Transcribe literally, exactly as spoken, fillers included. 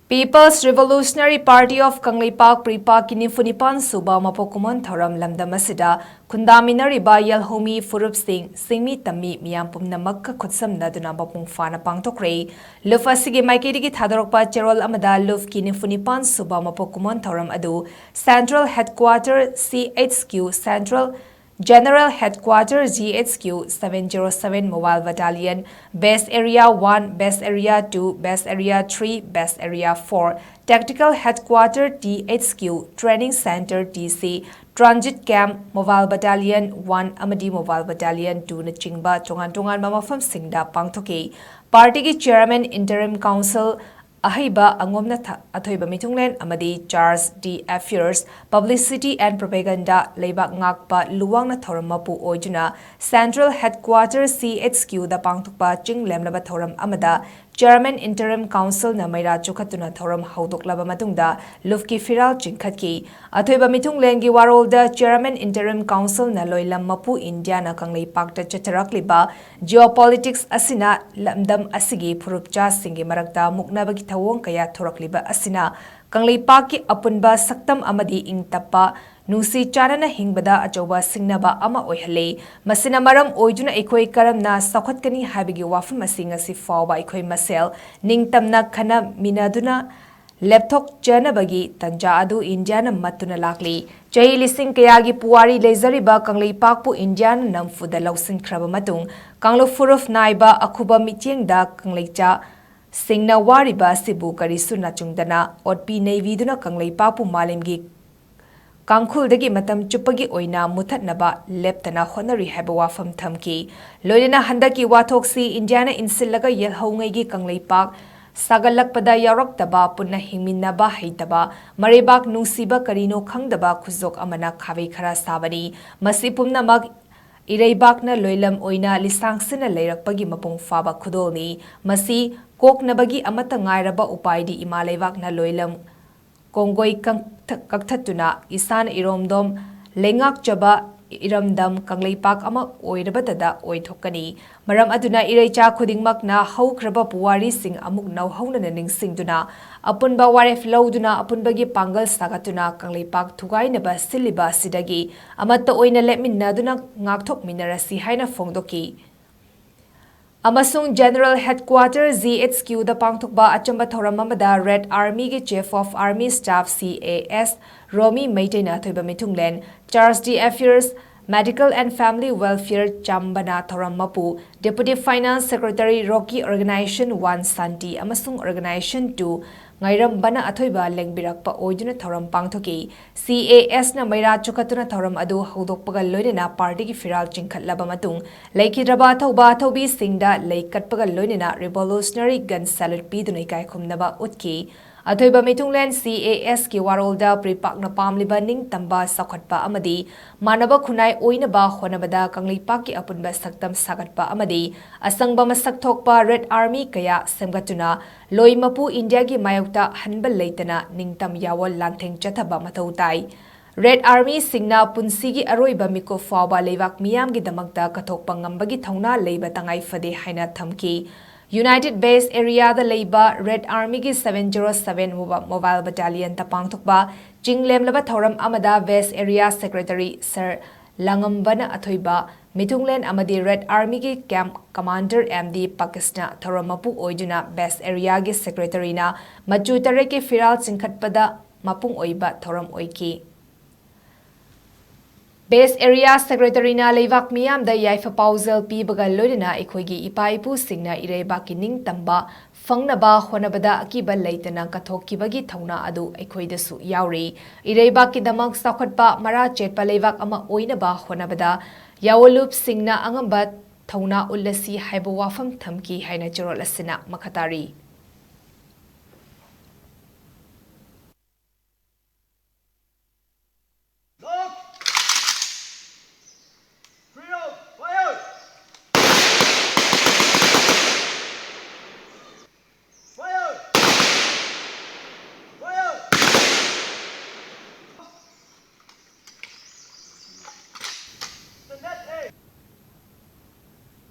People's Revolutionary Party of Kangleipak, ꯄ꯭ꯔꯤꯄꯥꯛꯀꯤ ꯅꯤꯐꯨ ꯅꯤꯄꯥꯟ ꯁꯨꯕ ꯃꯄꯣꯛ ꯀꯨꯝꯑꯣꯟ ꯊꯧꯔꯝ ꯂꯝꯗꯝ ꯑꯁꯤꯗ ꯈꯨꯟꯗꯥꯃꯤꯟꯅꯔꯤꯕ ꯌꯦꯜꯍꯧꯃꯤ ꯐꯨꯔꯨꯞꯁꯤꯡ, ꯁꯤꯡꯃꯤ ꯇꯝꯃꯤ ꯃꯤꯌꯥꯝ ꯄꯨꯝꯅꯃꯛꯀ ꯈꯨꯠꯁꯝꯅꯗꯨꯅ ꯃꯄꯨꯡ ꯐꯥꯅ ꯄꯥꯡꯊꯣꯛꯈ꯭ꯔꯦ꯫ ꯂꯨꯞ ꯑꯁꯤꯒꯤ ꯃꯥꯏꯀꯩꯗꯒꯤ ꯊꯥꯗꯣꯔꯛꯄ ꯆꯦꯔꯣꯜ ꯑꯃꯗ ꯂꯨꯞꯀꯤ ꯅꯤꯐꯨ ꯅꯤꯄꯥꯟ ꯁꯨꯕ ꯃꯄꯣꯛ ꯀꯨꯝꯑꯣꯟ ꯊꯧꯔꯝ ꯑꯗꯨ Central Headquarter, C H Q, Central General Headquarter, G H Q, seven zero seven Mobile Battalion, Base Area one, Base Area two, Base Area three, Base Area four, Tactical Headquarter, T H Q, Training Center, T C, Transit Camp, Mobile Battalion one ꯑꯃꯗꯤ Mobile Battalion two ꯅꯆꯤꯡꯕ ꯇꯣꯉꯥꯟ ꯇꯣꯉꯥꯟꯕ ꯃꯐꯝꯁꯤꯡꯗ ꯄꯥꯡꯊꯣꯛꯈꯤ꯫ ꯄꯥꯔꯇꯤꯒꯤ Chairman, Interim Council, ꯑꯍꯩꯕ ꯑꯉꯣꯝꯅ ꯊ-, ꯑꯊꯣꯏꯕ ꯃꯤꯊꯨꯡꯂꯦꯟ ꯑꯃꯗꯤ Charge d'Affaires, Publicity and Propaganda, ꯂꯩꯕꯥꯛ ꯉꯥꯛꯄ ꯂꯨꯋꯥꯡꯅ ꯊꯧꯔꯝ ꯃꯄꯨ ꯑꯣꯏꯗꯨꯅ Central Headquarter, C H Q ꯗ ꯄꯥꯡꯊꯣꯛꯄ ꯆꯤꯡ ꯂꯦꯝꯂꯕ ꯊꯧꯔꯝ ꯑꯃꯗ Chairman, Interim Council ꯅ ꯃꯩꯔꯥ ꯆꯨꯈꯠꯇꯨꯅ ꯊꯧꯔꯝ ꯍꯧꯗꯣꯛꯂꯕ ꯃꯇꯨꯡꯗ ꯂꯨꯞꯀꯤ ꯐꯤꯔꯥꯜ ꯆꯤꯡꯈꯠꯈꯤ꯫ ꯑꯊꯣꯏꯕ ꯃꯤꯊꯨꯡꯂꯦꯟꯒꯤ ꯋꯥꯔꯣꯜꯗ Chairman, Interim Council ꯅ ꯂꯣꯏꯂꯝ ꯃꯄꯨ ꯏꯟꯗꯤꯌꯥꯅ ꯀꯪꯂꯩꯄꯥꯛꯇ ꯆꯠꯊꯔꯛꯂꯤꯕ geopolitics ꯑꯁꯤꯅ ꯂꯝꯗꯝ ꯑꯁꯤꯒꯤ ꯐꯨꯔꯨꯞꯆꯥꯁꯤꯡꯒꯤ ꯃꯔꯛꯇ ꯃꯨꯛꯅꯕꯒꯤ ꯊꯧꯑꯣꯡ ꯀꯌꯥ ꯊꯣꯔꯛꯂꯤꯕ ꯑꯁꯤꯅ ꯀꯪꯂꯩꯄꯥꯛꯀꯤ ꯑꯄꯨꯟꯕ ꯁꯛꯇꯝ ꯑꯃꯗꯤ ꯏꯪ ꯇꯞꯄ, ꯅꯨꯡꯁꯤ ꯆꯥꯟꯅꯅ ꯍꯤꯡꯕꯗ ꯑꯆꯧꯕ ꯁꯤꯡꯅꯕ ꯑꯃ ꯑꯣꯏꯍꯜꯂꯤ꯫ ꯃꯁꯤꯅ ꯃꯔꯝ ꯑꯣꯏꯗꯨꯅ ꯑꯩꯈꯣꯏ ꯀꯔꯝꯅ ꯆꯥꯎꯈꯠꯀꯅꯤ ꯍꯥꯏꯕꯒꯤ ꯋꯥꯐꯝ ꯑꯁꯤ ꯉꯁꯤ ꯐꯥꯎꯕ ꯑꯩꯈꯣꯏ ꯃꯁꯦꯜ ꯅꯤꯡꯇꯝꯅ ꯈꯟꯅꯃꯤꯟꯅꯗꯨꯅ ꯂꯦꯞꯊꯣꯛꯆꯅꯕꯒꯤ ꯇꯟꯖꯥ ꯑꯗꯨ ꯏꯟꯗꯤꯌꯥꯅ ꯃꯠꯇꯨꯅ ꯂꯥꯛꯂꯤ꯫ ꯆꯍꯤ ꯂꯤꯁꯤꯡ ꯀꯌꯥꯒꯤ ꯄꯨꯋꯥꯔꯤ ꯂꯩꯖꯔꯤꯕ ꯀꯪꯂꯩꯄꯥꯛꯄꯨ ꯏꯟꯗꯤꯌꯥꯅ ꯅꯝꯐꯨꯗ ꯂꯧꯁꯤꯟꯈ꯭ꯔꯕ ꯃꯇꯨꯡ, ꯀꯥꯡꯂꯨꯞ ꯐꯨꯔꯨꯞ ꯅꯥꯏꯕ ꯑꯈꯨꯕ ꯃꯤꯠꯌꯦꯡꯗ ꯀꯪꯂꯩꯆꯥ ꯁꯤꯡꯅ ꯋꯥꯔꯤꯕ ꯑꯁꯤꯕꯨ ꯀꯔꯤꯁꯨ ꯅꯥꯆꯨꯡꯗꯅ ꯑꯣꯠꯄꯤ ꯅꯩꯕꯤꯗꯨꯅ ꯀꯪꯂꯩꯄꯥꯛꯄꯨ ꯃꯥꯂꯦꯝꯒꯤ ꯀꯥꯡꯈꯨꯜꯗꯒꯤ ꯃꯇꯝ ꯆꯨꯞꯄꯒꯤ ꯑꯣꯏꯅ ꯃꯨꯊꯠꯅꯕ ꯂꯦꯞꯇꯅ ꯍꯣꯠꯅꯔꯤ ꯍꯥꯏꯕ ꯋꯥꯐꯝ ꯊꯝꯈꯤ꯫ ꯂꯣꯏꯅꯅ ꯍꯟꯗꯛꯀꯤ ꯋꯥꯊꯣꯛꯁꯤ ꯏꯟꯗꯤꯌꯥꯅ ꯏꯟꯁꯤꯜꯂꯒ ꯌꯦꯜꯍꯧꯉꯩꯒꯤ ꯀꯪꯂꯩꯄꯥꯛ ꯁꯥꯒꯠꯂꯛꯄꯗ ꯌꯥꯎꯔꯛꯇꯕ, ꯄꯨꯟꯅ ꯍꯤꯡꯃꯤꯟꯅꯕ ꯍꯩꯇꯕ, ꯃꯔꯩꯕꯥꯛ ꯅꯨꯡꯁꯤꯕ ꯀꯔꯤꯅꯣ ꯈꯪꯗꯕ ꯈꯨꯖꯣꯛ ꯑꯃꯅ ꯈꯥꯕꯩ ꯈꯔ ꯁꯥꯕꯅꯤ꯫ ꯃꯁꯤ ꯄꯨꯝꯅꯃꯛ ꯏꯔꯩꯕꯥꯛꯅ ꯂꯣꯏꯂꯝ ꯑꯣꯏꯅ ꯂꯤꯁꯥꯡꯁꯤꯟꯅ ꯂꯩꯔꯛꯄꯒꯤ ꯃꯄꯨꯡ ꯐꯥꯕ ꯈꯨꯗꯣꯜꯅꯤ꯫ ꯃꯁꯤ ꯀꯣꯛꯅꯕꯒꯤ ꯑꯃꯠꯇ ꯉꯥꯏꯔꯕ ꯎꯄꯥꯏꯗꯤ ꯏꯃꯥ ꯂꯩꯕꯥꯛꯅ ꯂꯣꯏꯂꯝ ꯀꯣꯡꯒꯣꯏ ꯀꯛꯊ-, ꯀꯛꯊꯠꯇꯨꯅ ꯏꯁꯥꯅ ꯏꯔꯣꯝꯗꯣꯝ ꯂꯩꯉꯥꯛꯆꯕ ꯏꯔꯝꯗꯝ ꯀꯪꯂꯩꯄꯥꯛ ꯑꯃ ꯑꯣꯏꯔꯕꯇꯗ ꯑꯣꯏꯊꯣꯛꯀꯅꯤ꯫ ꯃꯔꯝ ꯑꯗꯨꯅ ꯏꯔꯩꯆꯥ ꯈꯨꯗꯤꯡꯃꯛꯅ ꯍꯧꯈ꯭ꯔꯕ ꯄꯨꯋꯥꯔꯤꯁꯤꯡ ꯑꯃꯨꯛ ꯅꯧꯍꯧꯅꯅ ꯅꯤꯡꯁꯤꯡꯗꯨꯅ, ꯑꯄꯨꯟꯕ ꯋꯥꯔꯦꯞ ꯂꯧꯗꯨꯅ, ꯑꯄꯨꯟꯕꯒꯤ ꯄꯥꯡꯒꯜ ꯁꯥꯒꯠꯇꯨꯅ ꯀꯪꯂꯩꯄꯥꯛ ꯊꯨꯒꯥꯏꯅꯕ ꯁꯤꯜꯂꯤꯕ ꯑꯁꯤꯗꯒꯤ ꯑꯃꯠꯇ ꯑꯣꯏꯅ ꯂꯦꯞꯃꯤꯟꯅꯗꯨꯅ ꯉꯥꯛꯊꯣꯛꯃꯤꯟꯅꯔꯁꯤ ꯍꯥꯏꯅ ꯐꯣꯡꯗꯣꯛꯈꯤ꯫ ꯑꯃꯁꯨꯡ General Headquarter, G H Q ꯗ ꯄꯥꯡꯊꯣꯛꯄ ꯑꯆꯝꯕ ꯊꯧꯔꯝ ꯑꯃꯗ Red Army ꯒꯤ Chief of Army Staff, C A S, ꯔꯣꯃꯤ ꯃꯩꯇꯩꯅ ꯑꯊꯣꯏꯕ ꯃꯤꯊꯨꯡꯂꯦꯟ, Charge d'Affaires, Medical and Family Welfare ꯆꯥꯝꯕꯅ ꯊꯧꯔꯝ ꯃꯄꯨ, Deputy Finance Secretary, Rocky Organization one ꯁꯥꯟꯇꯤ ꯑꯃꯁꯨꯡ Organization two ꯉꯥꯏꯔꯝꯕꯅ ꯑꯊꯣꯏꯕ ꯂꯦꯡꯕꯤꯔꯛꯄ ꯑꯣꯏꯗꯨꯅ ꯊꯧꯔꯝ ꯄꯥꯡꯊꯣꯛꯈꯤ꯫ C A S ꯅ ꯃꯩꯔꯥ ꯆꯨꯈꯠꯇꯨꯅ ꯊꯧꯔꯝ ꯑꯗꯨ ꯍꯧꯗꯣꯛꯄꯒ ꯂꯣꯏꯅꯅ party ꯒꯤ ꯐꯤꯔꯥꯜ ꯆꯤꯡꯈꯠꯂꯕ ꯃꯇꯨꯡ, ꯂꯩꯈꯤꯗ꯭ꯔꯕ ꯑꯊꯧꯕ ꯑꯊꯧꯕꯤꯁꯤꯡꯗ ꯂꯩ ꯀꯠꯄꯒ ꯂꯣꯏꯅꯅ revolutionary gun salute ꯄꯤꯗꯨꯅ ꯏꯀꯥꯏ ꯈꯨꯝꯅꯕ ꯎꯠꯈꯤ꯫ ꯑꯊꯣꯏꯕ ꯃꯤꯊꯨꯡꯂꯦꯟ C A S ꯀꯤ ꯋꯥꯔꯣꯜꯗ ꯄ꯭ꯔꯤꯄꯥꯛꯅ ꯄꯥꯝꯂꯤꯕ ꯅꯤꯡꯇꯝꯕ, ꯆꯥꯎꯈꯠꯄ ꯑꯃꯗꯤ ꯃꯥꯟꯅꯕ ꯈꯨꯟꯅꯥꯏ ꯑꯣꯏꯅꯕ ꯍꯣꯠꯅꯕꯗ ꯀꯪꯂꯩꯄꯥꯛꯀꯤ ꯑꯄꯨꯟꯕ ꯁꯛꯇꯝ ꯁꯥꯒꯠꯄ ꯑꯃꯗꯤ ꯑꯁꯪꯕ ꯃꯁꯛ ꯊꯣꯛꯄ Red Army ꯀꯌꯥ ꯁꯦꯝꯒꯠꯇꯨꯅ ꯂꯣꯏ ꯃꯄꯨ ꯏꯟꯗꯤꯌꯥꯒꯤ ꯃꯥꯌꯣꯛꯇ ꯍꯟꯕ ꯂꯩꯇꯅ ꯅꯤꯡꯇꯝ ꯌꯥꯋꯣꯜ ꯂꯥꯟꯊꯦꯡ ꯆꯠꯊꯕ ꯃꯊꯧ ꯇꯥꯏ꯫ Red Army ꯁꯤꯡꯅ ꯄꯨꯟꯁꯤꯒꯤ ꯑꯔꯣꯏꯕ ꯃꯤꯀꯨꯞ ꯐꯥꯎꯕ ꯂꯩꯕꯥꯛ ꯃꯤꯌꯥꯝꯒꯤꯗꯃꯛꯇ ꯀꯠꯊꯣꯛꯄ ꯉꯝꯕꯒꯤ ꯊꯧꯅꯥ ꯂꯩꯕ ꯇꯉꯥꯏ ꯐꯗꯦ ꯍꯥꯏꯅ ꯊꯝꯈꯤ꯫ United Base Area ꯗ ꯂꯩꯕ Red Army ꯒꯤ seven zero seven Mobile Battalion ꯗ ꯄꯥꯡꯊꯣꯛꯄ ꯆꯤꯡ ꯂꯦꯝꯂꯕ ꯊꯧꯔꯝ ꯑꯃꯗ Base Area Secretary Sir ꯂꯥꯡꯉꯝꯕꯅ ꯑꯊꯣꯏꯕ ꯃꯤꯊꯨꯡꯂꯦꯟ ꯑꯃꯗꯤ Red Army ꯒꯤ Camp Commander M D ꯄꯥꯀꯤꯁꯅ ꯊꯧꯔꯝ ꯃꯄꯨ ꯑꯣꯏꯗꯨꯅ Base Area ꯒꯤ Secretary ꯅ ꯃꯆꯨ ꯇꯔꯦꯠꯀꯤ ꯐꯤꯔꯥꯜ ꯆꯤꯡꯈꯠꯄꯗ ꯃꯄꯨꯡ ꯑꯣꯏꯕ ꯊꯧꯔꯝ ꯑꯣꯏꯈꯤ꯫ Base Area Secretary ꯅ ꯂꯩꯕꯥꯛ ꯃꯤꯌꯥꯝꯗ ꯌꯥꯏꯐ ꯄꯥꯎꯖꯦꯜ ꯄꯤꯕꯒ ꯂꯣꯏꯅꯅ ꯑꯩꯈꯣꯏꯒꯤ ꯏꯄꯥ ꯏꯄꯨꯁꯤꯡꯅ ꯏꯔꯩꯕꯥꯛꯀꯤ ꯅꯤꯡꯇꯝꯕ ꯐꯪꯅꯕ ꯍꯣꯠꯅꯕꯗ ꯑꯀꯤꯕ ꯂꯩꯇꯅ ꯀꯠꯊꯣꯛꯈꯤꯕꯒꯤ ꯊꯧꯅꯥ ꯑꯗꯨ ꯑꯩꯈꯣꯏꯗꯁꯨ ꯌꯥꯎꯔꯤ꯫ ꯏꯔꯩꯕꯥꯛꯀꯤꯗꯃꯛ ꯆꯥꯎꯈꯠꯄ ꯃꯔꯥ ꯆꯦꯠꯄ ꯂꯩꯕꯥꯛ ꯑꯃ ꯑꯣꯏꯅꯕ ꯍꯣꯠꯅꯕꯗ ꯌꯥꯑꯣꯟꯂꯨꯞꯁꯤꯡꯅ ꯑꯉꯝꯕ ꯊꯧꯅꯥ ꯎꯠꯂꯁꯤ ꯍꯥꯏꯕ ꯋꯥꯐꯝ ꯊꯝꯈꯤ ꯍꯥꯏꯅ ꯆꯦꯔꯣꯜ ꯑꯁꯤꯅ ꯃꯈꯥ ꯇꯥꯔꯤ꯫